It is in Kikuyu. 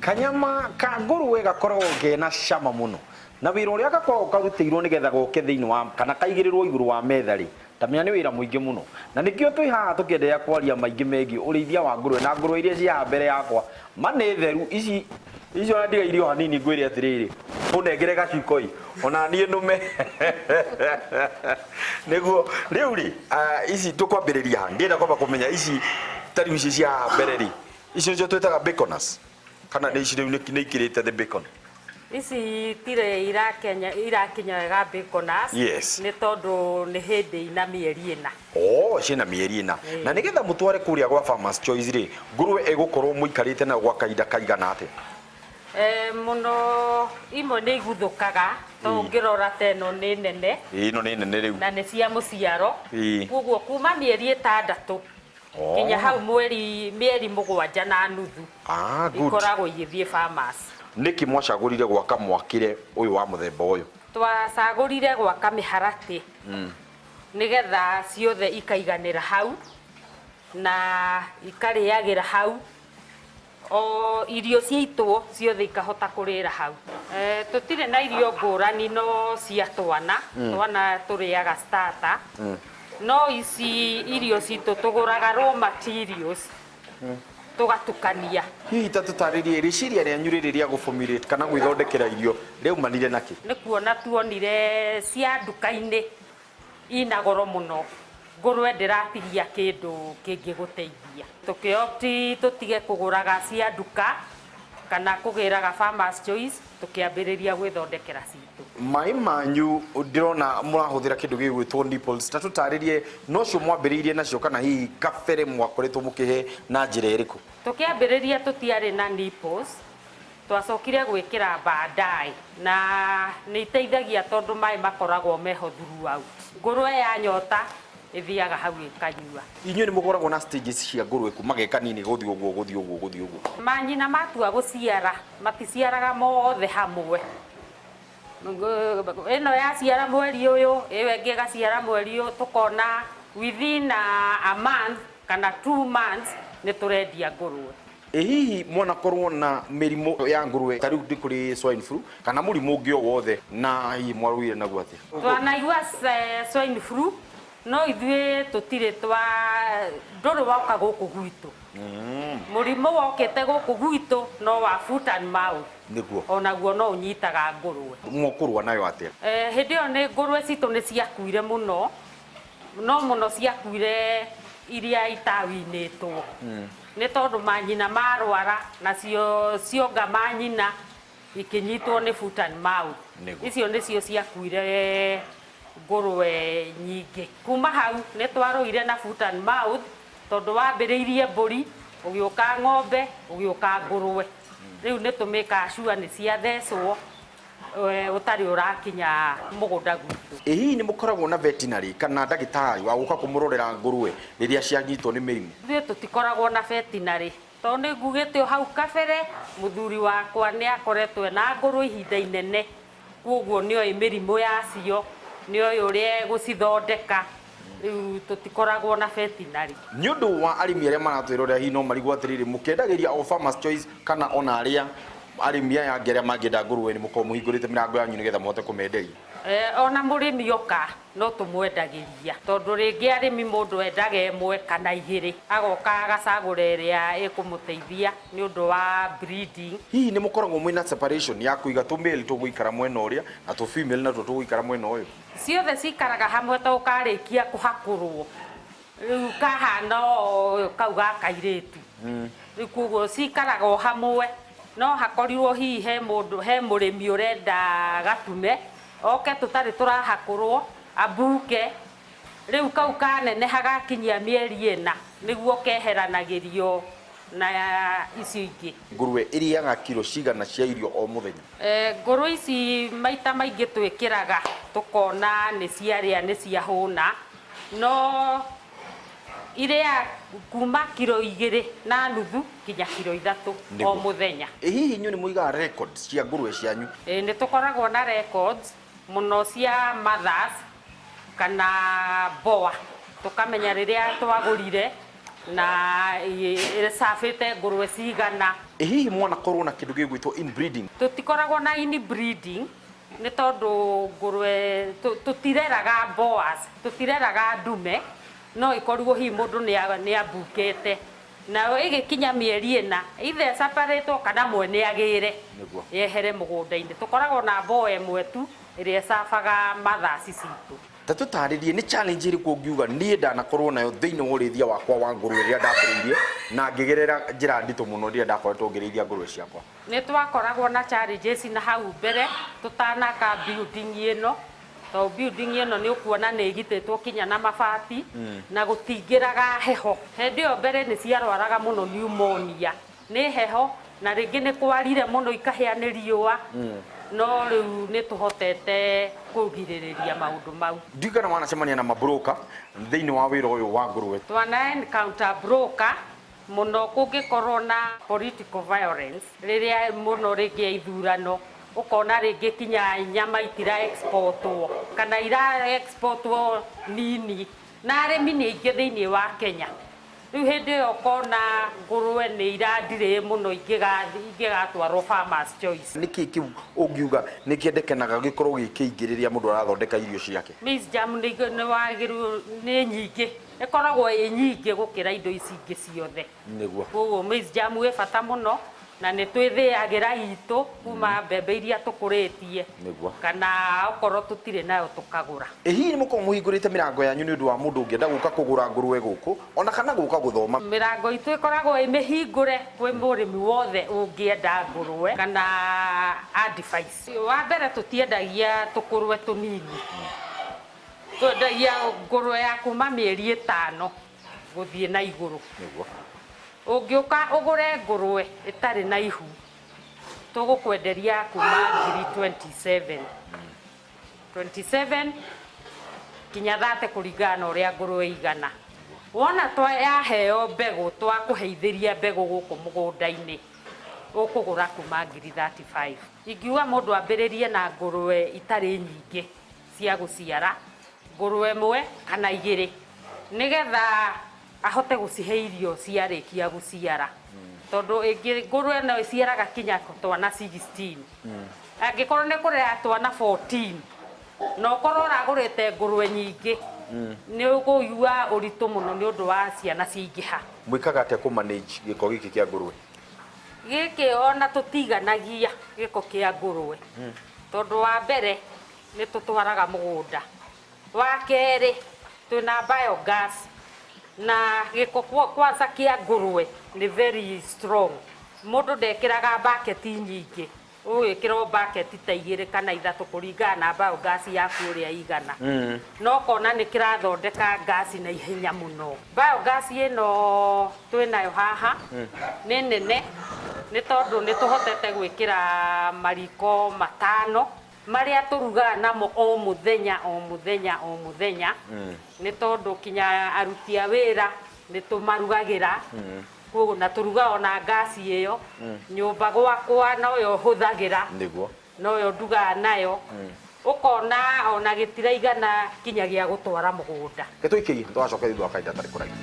Kanyama ka ngũrũwe gakoragwo kena cama mũno na wĩra ũrĩa gakoragwo karutĩirwo nĩgetha goke thĩinĩ wa kana kaigĩrĩrwo igũrũ wa metha rĩ, tamenya nĩ wĩra mũingĩ mũno. Na nĩkĩo twĩ haha tũkĩenderea kwaria maingĩ megiĩ ũrĩithia wa ngũrũwe na ngũrũwe iria ciĩ haha mbere yakwa ma nĩ theru ici ici ona ndigairie o hanini ngwĩre atĩrĩrĩ ũnengere gaciko ĩ ona niĩ nũme nĩguo rĩu rĩ ici tũkwambĩrĩria ha ndĩrenda kwamba kũmenya ici ta rĩu ici cia haha mbere rĩ ici nĩcio twĩtaga baconers kana nĩ ici rĩu nĩ ikĩrĩte the bacon? Ici itirĩ irakenya irakinya wega baconers. Yes. Nĩ tondũ nĩ hĩndĩ ina mĩeri ĩna. Oh, ciĩna mĩeri ĩna. Ĩĩ. Na nĩgetha mũtware kũrĩa gwa Farmers Choice rĩ, ngũrũwe ĩgũkorwo mũikarĩte nayo gwa kahinda kaigana atĩa? Eh, mũno imwe nĩ iguthũkaga to ũngĩrora ta ĩno nĩ nene. Ĩĩ, ĩno nĩ nene rĩu. Na nĩ cia mũciaro. Ĩĩ. Koguo kuma mĩeri 6 nginya hau mweri mĩeri 7.5. Ah, good. Ikoragwo igĩthiĩ farmers. Nĩkĩ mwacagũrire gwaka mwakĩre ũyũ wa mũthemba ũyũ? Twacagũrire gwaka mĩharatĩ nĩgetha ciothe ikaiganĩra hau na ikarĩagĩra hau o irio ciaitwo ciothe ikahota kũrĩra hau. Eh, tũtirĩ na irio ngũrani no cia twana, twana tũrĩaga starter. No ici irio citũ tũgũraga raw materials tũgatukania. Hihi ta tũtarĩrie rĩciria rĩanyu rĩrĩ rĩa gũ formulate kana gwĩthondekera irio rĩaumanire na kĩ? Nĩ kuona tuonire cia nduka-inĩ ina goro mũno, ngũrwe ndĩratigia kĩndũ kĩngĩgũteithia. Tũkĩ opt tũtige kũgũraga cia nduka kana kũgĩraga Farmers Choice, tũkĩambĩrĩria gwĩthondekera citũ. Maĩ manyu ndĩrona mũrahũthĩra kĩndũ gĩgwĩtwo nipples, ta tũtarĩrie nocio mwambĩrĩirie nacio kana hihi kabere mwakoretwo mũkĩhe na njĩra ĩrĩkũ? Tũkĩambĩrĩria tũtiarĩ na nipples, twacokire gwĩkĩra baadaye na nĩ iteithagia tondũ maĩ makoragwo meho throughout. Ngũrwe yanyota ĩthiaga hau ĩkanyua. Inyuĩ nĩ mũkoragwo na stages cia ngũrwe kuma ge kanini gũthiĩ ũguo gũthiĩ ũguo gũthiĩ ũguo? Manyina matua gũciara maticiaraga mothe hamwe. Ĩno yaciara mweri ũyũ, ĩyo ĩngĩ ĩgaciara mweri ũyũ, tũkona within a month kana 2 months nĩ tũrendia ngũrwe. Ĩ hihi mwanakorwo na mĩrimũ ya ngũrwe ta rĩu nĩ kũrĩ swine flu kana mũrimũ ũngĩ o wothe na hihi mwarũire naguo atĩa? Twanaigua swine flu no ithuĩ tũtirĩ twa ndũrĩ woka gũkũ gwitũ. Mũrimũ wokĩte gũkũ gwitũ no wa foot and mouth. Nĩguo. Onaguo no ũnyitaga ngũrwe. Mũkũrũa nayo atĩa? Eh, hĩndĩ ĩyo nĩ ngũrwe citũ nĩ ciakuire mũno, no mũno ciakuire iria itawinĩtwo. Nĩ tondũ manyina marwara nacio cionga manyina ikĩnyitwo nĩ foot and mouth. Nĩguo. Icio nĩcio ciakuire ngũrwe nyingĩ. Kuma hau nĩ twarũire na foot and mouth tondũ wambĩrĩirie mbũri, ũgĩũka ng'ombe, ũgĩũka ngũrwe. Rĩu nĩ tũmĩkaga sure nĩ ciathecwo ũtarĩ ũrakinya mũgũnda gwitũ. Ĩ hihi nĩ mũkoragwo na veterinary kana ndagĩtarĩ wa gũka kũmũrorera ngũrwe rĩrĩa cianyitwo nĩ mĩrimũ? Ithuĩ tũtikoragwo na veterinary tondũ nĩ ngugĩte o hau kabere mũthuri wakwa nĩ akoretwo ena ngũrwe ihinda inene, koguo nĩ oĩ mĩrimũ yacio, nĩ oĩ ũrĩa egũcithondeka, rĩu tũtikoragwo na veterinary. Nĩ ũndũ wa arĩmi arĩa maratwĩrorera hihi no marigwo atĩrĩrĩ, mũkĩendagĩria o Farmers Choice kana ona arĩa arĩmi aya angĩ arĩa mangĩenda ngũrũwe nĩ mũkoragwo mũhingũrĩte mĩrango yanyu nĩgetha mũhote kũmenderia? Eh, ona mũrĩmi oka no tũmwendagĩria tondũ rĩngĩ arĩmi mũndũ endaga ĩmwe kana igĩrĩ, agoka agacagũra ĩrĩa ĩkũmũteithia nĩ ũndũ wa breeding. Hihi nĩ mũkoragwo mwĩna separation ya kũiga tũ male tũgũikara mwena ũrĩa na tũ female natuo tũgũikara mwena ũyũ? Ciothe cikaraga hamwe to karĩkia kũhakũrwo rĩu kahana o kau ga kairĩtu, rĩu koguo cikaraga o hamwe, no hakorirwo hihi he mũndũ he mũrĩmi ũrenda gatume oke tũtarĩ tũrahakũrwo ambuke, rĩu kau kaneneha gakinyia mĩeri 4 nĩguo keheranagĩrio na icio ingĩ. Ngũrũwe ĩrĩaga kiro cigana cia irio o mũthenya? Eh, ngũrwe ici maita maingĩ twĩkĩraga tũkona nĩ ciarĩa nĩ ciahũna, no irĩaga kuma kiro 2.5 nginya kiro 3 o mũthenya. Ĩ hihi inyuĩ nĩ mũigaga records cia ngũrũwe cianyu? Ĩĩ nĩ tũkoragwo na records mũno cia mothers kana boa, tũkamenya rĩrĩa twagũrire na ĩcabĩte ngũrũwe cigana. Ĩ hihi mwanakorwo na kĩndũ gĩgwĩtwo inbreeding? Tũtikoragwo na inbreeding nĩ tondũ ngũrwe tũtireraga boas, tũtireraga ndume, no ĩkorirwo hihi mũndũ nĩ ambukĩte nayo ĩgĩkinya mĩeri 4 either ĩcaparĩtwo kana mwene agĩre yehere mũgũnda-inĩ. Tũkoragwo na boa ĩmwe tu ĩrĩa ĩcabaga mathaci citũ. Ta tũtarĩrie nĩ challenge ĩrĩkũ ũngiuga niĩ ndanakorwo nayo thĩinĩ wa ũrĩithia wakwa wa ngũrwe rĩrĩa ndambĩrĩirie na ngĩgerera njĩra nditũ mũno rĩrĩa ndakoretwo ngĩrĩithia ngũrwe ciakwa? Nĩ twakoragwo na challenges na hau mbere tũtanaka building ĩno, tondũ building ĩno nĩ ũkuona nĩ ĩgitĩtwo kinya na mabati na gũtingĩraga heho. Hĩndĩ ĩyo mbere nĩ ciarwaraga mũno pneumonia, nĩ heho na rĩngĩ nĩ kwarire mũno ikahĩa nĩ riũa, no rĩu nĩ tũhotete kũgirĩrĩria maũndũ mau. Ndiũĩ kana wanacemania na mabroka thĩinĩ wa wĩra ũyũ wa ngũrwe? Twana encounter broker mũno kũngĩkorwo na political violence, rĩrĩa mũno rĩngĩ ya ithurano, ũkona rĩngĩ kinya nyama itira exportwo kana ira exportwo nini, na arĩmi nĩ aingĩ thĩinĩ wa Kenya. Rĩu hĩndĩ ĩyo ũkona ngũrwe nĩ irandirĩ mũno ingĩgatwarwo Farmers Choice. Nĩkĩ kĩu ũngiuga nĩ kĩendekanaga gĩkorwo gĩ kĩingĩ rĩrĩa mũndũ arathondeka irio ciake? Maize germ nĩ wagĩrĩirwo nĩ nyingĩ, ĩkoragwo ĩ nyingĩ gũkĩra indo ici ingĩ ciothe. Koguo maize germ ĩ bata mũno na nĩ twĩthĩagĩra itũ kuma mbembe iria tũkũrĩtie kana okorwo tũtirĩ nayo tũkagũra. Ĩ hihi nĩ mũkoragwo mũhingũrĩte mĩrango yanyu nĩ ũndũ wa mũndũ ũngĩenda gũka kũgũra ngũrwe gũkũ ona kana gũka gũthoma? Mĩrango itũ ĩkoragwo ĩ mĩhingũre kwĩ mũrĩmi wothe ũngĩenda ngũrwe kana advice. Wa mbere tũtiendagia tũkũrwe tũnini, twendagia ngũrwe ya kuma mĩeri 5 gũthiĩ na igũrũ. Ũngĩũka ũgũre ngũrwe ĩtarĩ na ihu, tũgũkwenderia kuma ngiri 27. 27 kinya 30 kũringana na ũrĩa ngũrwe ĩigana. Wona yaheo mbegũ, twakũheithĩria mbegũ gũkũ mũgũnda-inĩ, ũkũgũra kuma ngiri 35. Ingiuga mũndũ ambĩrĩrie na ngũrwe itarĩ nyingĩ cia gũciara, ngũrwe ĩmwe kana igĩrĩ, nĩgetha ahote gũcihe irio ciarĩkia gũciara. Tondũ ĩngĩ ngũrwe no ĩciaraga kinya twana 16. Angĩkorwo nĩ kũrera twana 14, na ũkorwo ũragũrĩte ngũrwe nyingĩ, nĩ ũkũigua ũritũ mũno nĩ ũndũ wa ciana ciaingĩha. Mwĩkaga atĩa kũ manage gĩko gĩkĩ kĩa ngũrwe? Gĩkĩ ona tũtiganagia gĩko kĩa ngũrwe. Tondũ wa mbere nĩ tũtwaraga mũgũnda, wa kerĩ twĩna biogas, na gĩko kwanza kĩa ngũrwe nĩ very strong. Mũndũ ndekĩraga bucket nyingĩ, ũgwĩkĩra bucket ta 2 kana 3 kũringana na biogas yaku ũrĩa ĩigana. No ũkona nĩ kĩrathondeka gas na ihenya mũno. Biogas ĩno twĩnayo haha nĩ nene, nĩ tondũ nĩ tũhotete gwĩkĩra mariko 5 marĩa tũrugaga namo o mũthenya o mũthenya o mũthenya, nĩ tondũ kinya aruti a wĩra nĩ tũmarugagĩra. Koguo na tũrugaga ona ngasi ĩyo. Nyũmba gwakwa noyo hũthagĩra, noyo ndugaga nayo. Ũkona ona gĩtiraigana kinya gĩa gũtwara mũgũnda. Reke tũikĩrie, tũgacoka thutha wa kahinda gatarĩ kũraihu.